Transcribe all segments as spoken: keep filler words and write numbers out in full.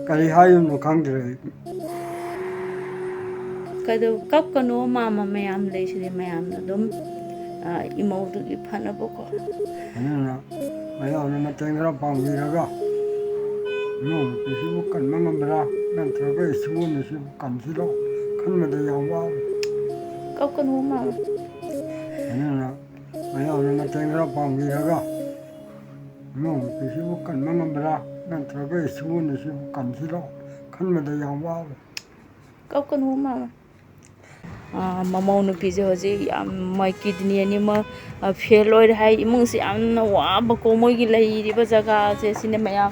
ꯀꯔꯤ ꯍꯥꯏꯔꯤꯅꯣ ꯈꯪꯗ꯭ꯔꯦ ꯑꯩ꯫ ꯀꯩꯗꯧ-, ꯀꯞꯀꯅꯣ ꯃꯥꯃ, ꯃꯌꯥꯝ ꯂꯩꯁꯤꯗꯤ, ꯃꯌꯥꯝꯅ ꯑꯗꯨꯝ, ꯑ, ꯏꯃꯧꯗꯨꯒꯤ ꯐꯅꯕꯀꯣ꯫ ꯑꯗꯨꯅ ꯃꯌꯥꯝꯅ ꯃꯇꯦꯡ ꯈꯔ ꯄꯥꯡꯕꯤꯔꯒ ꯏꯃꯧ ꯅꯨꯄꯤꯁꯤꯕꯨ ꯀꯟꯕ ꯉꯝꯕ꯭ꯔꯥ, ꯅꯠꯇ꯭ꯔꯒ ꯏꯁꯨ ꯑꯅꯤꯁꯤꯕꯨ ꯀꯟꯁꯤꯔꯣ ꯈꯟꯕꯗ ꯌꯥꯝ ꯋꯥꯔꯦ꯫ ꯀꯞꯀꯅꯨ ꯃꯥꯃ꯫ ꯑꯗꯨꯅ ꯃꯌꯥꯝꯅ ꯃꯇꯦꯡ ꯈꯔ ꯄꯥꯡꯕꯤꯔꯒ ꯏꯃꯧ ꯅꯨꯄꯤꯁꯤꯕꯨ ꯀꯟꯕ ꯉꯝꯕ꯭ꯔꯥ, ꯅꯠꯇ꯭ꯔꯒ ꯏꯁꯨ ꯑꯅꯤꯁꯤꯕꯨ ꯀꯟꯁꯤꯔꯣ ꯈꯟꯕꯗ ꯌꯥꯝ ꯋꯥꯔꯦ꯫ ꯀꯞꯀꯅꯨ ꯃꯥꯃ꯫ ꯑꯥ, ꯃꯃꯧ ꯅꯨꯄꯤꯁꯦ ꯍꯧꯖꯤꯛ ꯌꯥꯝ, ꯃꯣꯏ ꯀꯤꯗꯅꯤ ꯑꯅꯤꯃꯛ, ꯑꯥ, ꯐꯦꯜ ꯑꯣꯏꯔꯦ ꯍꯥꯏ꯫ ꯏꯃꯨꯡꯁꯦ ꯌꯥꯝꯅ ꯋꯥꯕꯀꯣ, ꯃꯣꯏꯒꯤ ꯂꯩꯔꯤꯕ ꯖꯒꯥꯁꯦ꯫ ꯁꯤꯅꯦ ꯃꯌꯥꯝ,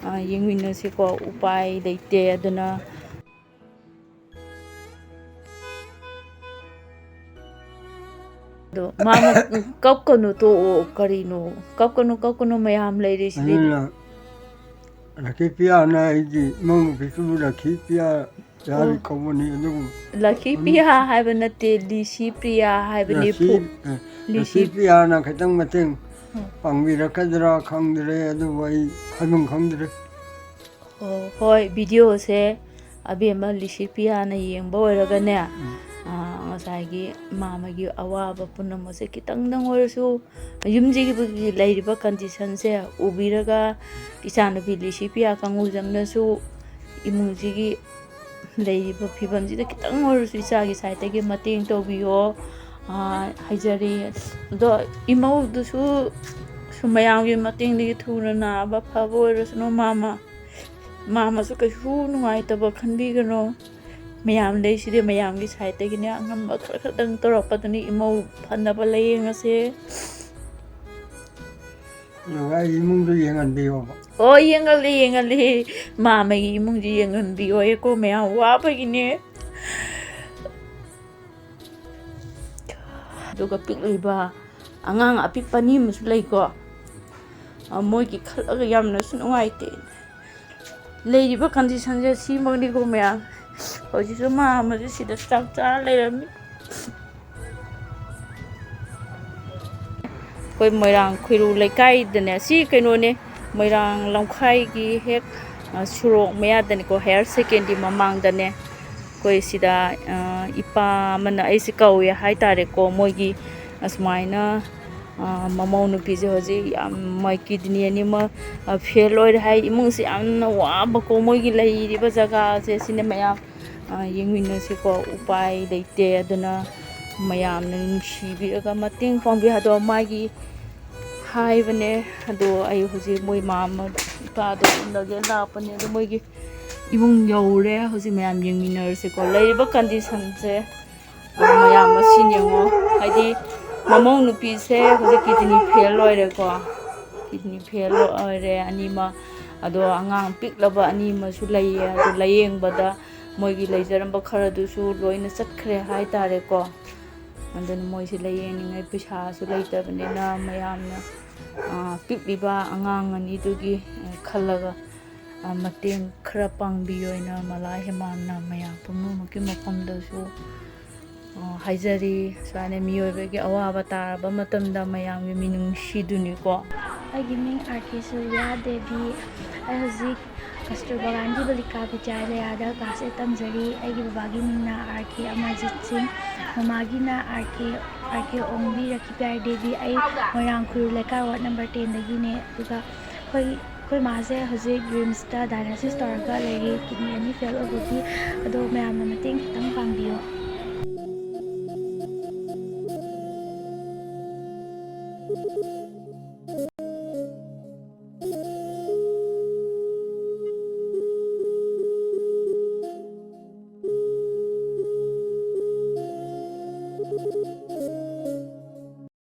ꯑꯥ, ꯌꯦꯡꯃꯤꯟꯅꯁꯤꯀꯣ, ꯎꯄꯥꯏ ꯂꯩꯇꯦ꯫ ꯑꯗꯨꯅ ꯑꯗꯣ ꯃꯥꯃ, ꯀꯞꯀꯅꯨ, ꯇꯣꯛꯑꯣ꯫ ꯀꯔꯤꯅꯣ? ꯀꯞꯀꯅꯨ, ꯀꯞꯀꯅꯨ, ꯃꯌꯥꯝ ꯂꯩꯔꯤꯁꯤꯗꯤ꯫ ꯑꯗꯨꯅ ꯂꯛꯈꯤ ꯄꯤꯌꯥꯅ ꯑꯩꯒꯤ ꯏꯃꯧ ꯅꯨꯄꯤꯁꯤꯕꯨ ꯂꯛꯈꯤ ꯄꯤꯌꯥ ꯌꯥꯔꯤ ꯑꯣ꯫ ꯀꯧꯕꯅꯤ꯫ ꯑꯗꯨꯕꯨ ꯂꯛꯈꯤ ꯄꯤꯌꯥ ꯍꯥꯏꯕ ꯅꯠꯇꯦ, ꯂꯤꯁꯤ ꯄ꯭ꯔꯤꯌꯥ ꯍꯥꯏꯕꯅꯤ꯫ ꯂꯛꯈꯤ, ꯐꯨ-, ꯑ, ꯂꯤꯁꯤ ꯂꯛꯈꯤ ꯄꯤꯌꯥꯅ ꯈꯤꯇꯪ ꯃꯇꯦꯡ ꯎꯝ꯫ ꯄꯥꯡꯕꯤꯔꯛꯀꯗ꯭ꯔꯥ ꯈꯪꯗ꯭ꯔꯦ, ꯑꯗꯨꯕꯨ ꯑꯩ ꯍꯥꯏꯐꯝ ꯈꯪꯗ꯭ꯔꯦ꯫ ꯑꯣ, ꯍꯣꯏ, ꯚꯤꯗꯤꯑꯣꯁꯦ ꯑꯕꯦꯝꯃ ꯂꯤꯁꯤ ꯄ꯭ꯔꯤꯌꯥꯅ ꯌꯦꯡꯕ ꯑꯣꯏꯔꯒꯅꯦ, ꯎꯝ꯫ ꯑꯥ, ꯉꯁꯥꯏꯒꯤ ꯃꯥꯃꯒꯤ ꯑꯋꯥꯕ ꯄꯨꯝꯅꯃꯛꯁꯦ ꯈꯤꯇꯪꯗꯪ ꯑꯣꯏꯔꯁꯨ ꯌꯨꯝꯁꯤꯒꯤ ꯂꯩꯔꯤꯕ ꯀꯟꯗꯤꯁꯟꯁꯦ ꯎꯕꯤꯔꯒ, ꯏꯆꯥꯅꯨꯄꯤ ꯂꯤꯁꯤ ꯄ꯭ꯔꯤꯌꯥ ꯀꯪꯒꯨꯖꯝꯅꯁꯨ ꯏꯃꯨꯡꯁꯤꯒꯤ ꯂꯩꯔꯤꯕ ꯐꯤꯕꯝꯁꯤꯗ ꯈꯤꯇꯪ ꯑꯣꯏꯔꯁꯨ ꯏꯆꯥꯒꯤ ꯁꯥꯏꯠꯇꯒꯤ ꯃꯇꯦꯡ ꯇꯧꯕꯤꯌꯣ, ꯑꯥ, ꯍꯥꯏꯖꯔꯤ꯫ ꯑꯗꯣ ꯏꯃꯧꯗꯨꯁꯨ ꯁꯨꯝ ꯃꯌꯥꯝꯒꯤ ꯃꯇꯦꯡꯗꯒꯤ ꯊꯨꯅ ꯅꯥꯕ ꯐꯕ ꯑꯣꯏꯔꯁꯅꯨ ꯃꯥꯃ꯫ ꯃꯥꯃꯁꯨ ꯀꯩꯁꯨ ꯅꯨꯡꯉꯥꯏꯇꯕ ꯈꯟꯕꯤꯒꯅꯨ꯫ ꯃꯌꯥꯝ ꯂꯩꯁꯤꯗꯤ ꯃꯌꯥꯝꯒꯤ ꯁꯥꯏꯠꯇꯒꯤꯅꯦ ꯑꯉꯝꯕ ꯈꯔ ꯈꯛꯇꯪ ꯇꯧꯔꯛꯄꯗꯨꯅꯤ ꯏꯃꯧ ꯐꯅꯕ ꯂꯥꯏꯌꯦꯡꯉꯁꯦ꯫ ꯑꯗꯨꯒ ꯑꯩ ꯏꯃꯨꯡꯗꯣ ꯌꯦꯡꯍꯟꯕꯤꯌꯣꯕ꯫ ꯑꯣ, ꯌꯦꯡꯍꯜꯂꯤ, ꯌꯦꯡꯍꯜꯂꯤ꯫ ꯃꯥꯃꯒꯤ ꯏꯃꯨꯡꯁꯤ ꯌꯦꯡꯍꯟꯕꯤꯌꯣ꯫ ꯑꯦꯀꯣ ꯃꯌꯥꯝ ꯋꯥꯕꯒꯤꯅꯦ꯫ ꯑꯗꯨꯒ ꯄꯤꯛꯂꯤꯕ ꯑꯉꯥꯡ ꯑꯄꯤꯛꯄ ꯑꯅꯤ ꯑꯃꯁꯨ ꯂꯩꯀꯣ꯫ ꯑ, ꯃꯣꯏꯒꯤ ꯈꯜꯂꯒ ꯌꯥꯝꯅꯁꯨ ꯅꯨꯡꯉꯥꯏꯇꯦ꯫ ꯂꯩꯔꯤꯕ ꯀꯟꯗꯤꯁꯟꯁꯦ ꯁꯤꯃꯛꯅꯤꯀꯣ ꯃꯌꯥꯝ꯫ ꯍꯧꯖꯤꯛꯁꯨ ꯃꯥ ꯑꯃꯁꯨ ꯁꯤꯗ ꯆꯥꯛ ꯆꯥꯔ ꯂꯩꯔꯝꯃꯤ꯫ ꯑꯩꯈꯣꯏ ꯃꯣꯏꯔꯥꯡ ꯈꯣꯏꯔꯨ ꯂꯩꯀꯥꯏꯗꯅꯦ, ꯁꯤ ꯀꯩꯅꯣꯅꯦ, ꯃꯣꯏꯔꯥꯡ ꯂꯝꯈꯥꯏꯒꯤ ꯍꯦꯛ, ꯁꯣꯔꯣꯛ ꯃꯌꯥꯗꯅꯤꯀꯣ, ꯍꯥꯌꯔ ꯁꯦꯀꯦꯟꯗꯔꯤ ꯃꯃꯥꯡꯗꯅꯦ꯫ ꯑꯩꯈꯣꯏ ꯁꯤꯗ, ꯑ, ꯏꯄꯥ ꯑꯃꯅ ꯑꯩꯁꯦ ꯀꯧꯋꯦ ꯍꯥꯏꯇꯥꯔꯦꯀꯣ, ꯃꯣꯏꯒꯤ ꯑꯁꯨꯃꯥꯏꯅ, ꯑ, ꯃꯃꯧ ꯅꯨꯄꯤꯁꯦ ꯍꯧꯖꯤꯛ ꯌꯥꯝ, ꯃꯣꯏ ꯀꯤꯗꯅꯤ ꯑꯅꯤꯃꯛ, ꯑ, ꯐꯦꯜ ꯑꯣꯏꯔꯦ ꯍꯥꯏ꯫ ꯏꯃꯨꯡꯁꯦ ꯌꯥꯝꯅ ꯋꯥꯕꯀꯣ, ꯃꯣꯏꯒꯤ ꯂꯩꯔꯤꯕ ꯖꯒꯥꯁꯦ꯫ ꯁꯤꯅ ꯃꯌꯥꯝ, ꯑ, ꯌꯦꯡꯃꯤꯟꯅꯁꯤꯀꯣ꯫ ꯎꯄꯥꯏ ꯂꯩꯇꯦ, ꯑꯗꯨꯅ ꯃꯌꯥꯝꯅ ꯅꯨꯡꯁꯤꯕꯤꯔꯒ ꯃꯇꯦꯡ ꯄꯥꯡꯕꯤꯌꯨ꯫ ꯑꯗꯣ ꯃꯥꯒꯤ ꯍꯥꯏꯕꯅꯦ꯫ ꯑꯗꯣ ꯑꯩ ꯍꯧꯖꯤꯛ ꯃꯣꯏ ꯃꯥꯃ ꯏꯄꯥꯗꯣ ꯎꯅꯒꯦ ꯂꯥꯛꯄꯅꯦ꯫ ꯑꯗꯣ ꯃꯣꯏꯒꯤ ꯏꯃꯨꯡ ꯌꯧꯔꯦ꯫ ꯍꯧꯖꯤꯛ ꯃꯌꯥꯝ ꯌꯦꯡꯃꯤꯟꯅꯔꯁꯤꯀꯣ꯫ ꯂꯩꯔꯤꯕ ꯀꯟꯗꯤꯁꯟꯁꯦ, ꯑ, ꯃꯌꯥꯝ ꯃꯁꯤ ꯌꯦꯡꯉꯣ꯫ ꯍꯥꯏꯗꯤ ꯃꯃꯧ ꯅꯨꯄꯤꯁꯦ ꯍꯧꯖꯤꯛ ꯀꯤꯗꯅꯤ ꯐꯦꯜ ꯑꯣꯏꯔꯦꯀꯣ꯫ ꯀꯤꯗꯅꯤ ꯐꯦꯜ ꯑꯣꯏꯔꯦ ꯑꯅꯤꯃꯛ꯫ ꯑꯗꯣ ꯑꯉꯥꯡ ꯄꯤꯛꯂꯕ ꯑꯅꯤ ꯑꯃꯁꯨ ꯂꯩꯌꯦ꯫ ꯑꯗꯣ ꯂꯥꯌꯦꯡꯕꯗ ꯃꯣꯏꯒꯤ ꯂꯩꯖꯔꯝꯕ ꯈꯔꯗꯨꯁꯨ ꯂꯣꯏꯅ ꯆꯠꯈ꯭ꯔꯦ ꯍꯥꯏꯇꯥꯔꯦꯀꯣ꯫ ꯑꯗꯨꯅ ꯃꯣꯏꯁꯦ ꯂꯥꯌꯦꯡꯅꯤꯡꯉꯥꯏ ꯄꯩꯁꯥꯁꯨ ꯂꯩꯇꯕꯅꯤꯅ ꯃꯌꯥꯝꯅ, ꯑ, ꯄꯤꯛꯂꯤꯕ ꯑꯉꯥꯡ ꯑꯅꯤꯗꯨꯒꯤ, ꯑ, ꯈꯜꯂꯒ, ꯑ, ꯃꯇꯦꯡ ꯈꯔ ꯄꯥꯡꯕꯤꯌꯣꯅ ꯃꯂꯥ ꯍꯦꯃꯥꯝꯅ ꯃꯌꯥꯝ ꯄꯨꯝꯅꯃꯛꯀꯤ ꯃꯐꯝꯗꯁꯨ, ꯑ, ꯍꯥꯏꯖꯔꯤ꯫ ꯁꯨꯃꯥꯏꯅ ꯃꯤꯑꯣꯏꯕꯒꯤ ꯑꯋꯥꯕ ꯇꯥꯔꯕ ꯃꯇꯝꯗ ꯃꯌꯥꯝꯒꯤ ꯃꯤꯅꯨꯡꯁꯤꯗꯨꯅꯤꯀꯣ꯫ ꯑꯩꯒꯤ ꯃꯤꯡ ꯑꯥꯔ ꯀꯦ ꯁꯨꯔꯤꯌꯥ ꯗꯦꯕꯤ꯫ ꯑꯩ ꯍꯧꯖꯤꯛ ꯀꯁꯇꯨꯔꯕꯥ ꯒꯥꯟꯙꯤ ꯕꯥꯂꯤꯀꯥ ꯕꯤꯗ꯭ꯌꯥꯂꯌꯥꯗ ꯀ꯭ꯂꯥꯁ ꯑꯦꯠ ꯇꯝꯖꯔꯤ꯫ ꯑꯩꯒꯤ ꯕꯕꯥꯒꯤ ꯃꯤꯡꯅ ꯑꯥꯔ ꯀꯦ ꯑꯃꯔꯖꯤꯠ ꯁꯤꯡ, ꯃꯃꯥꯒꯤꯅ ꯑꯥꯔ ꯀꯦ, ꯑꯥꯔ ꯀꯦ ꯑꯣꯡꯕꯤ ꯔꯈꯤꯄ꯭ꯌꯥꯔꯤ ꯗꯦꯕꯤ꯫ ꯑꯩ ꯃꯣꯏꯔꯥꯡ ꯈꯨꯔꯨ ꯂꯩꯀꯥꯏ ꯋꯥꯔꯗ ꯅꯝꯕꯔ ꯇꯦꯟꯗꯒꯤꯅꯦ꯫ ꯑꯗꯨꯒ ꯑꯩꯈꯣꯏ, ꯑꯩꯈꯣꯏ ꯃꯥꯁꯦ ꯍꯧꯖꯤꯛ ꯔꯤꯝꯁꯇ ꯗꯥꯏꯂꯥꯏꯁꯤꯁ ꯇꯧꯔꯒ ꯂꯩꯔꯤ, ꯀꯤꯗꯅꯤ ꯑꯅꯤ ꯐꯦꯜ ꯑꯣꯏꯕꯒꯤ꯫ ꯑꯗꯣ ꯃꯌꯥꯝꯅ ꯃꯇꯦꯡ ꯈꯤꯇꯪ ꯄꯥꯡꯕꯤꯌꯣ꯫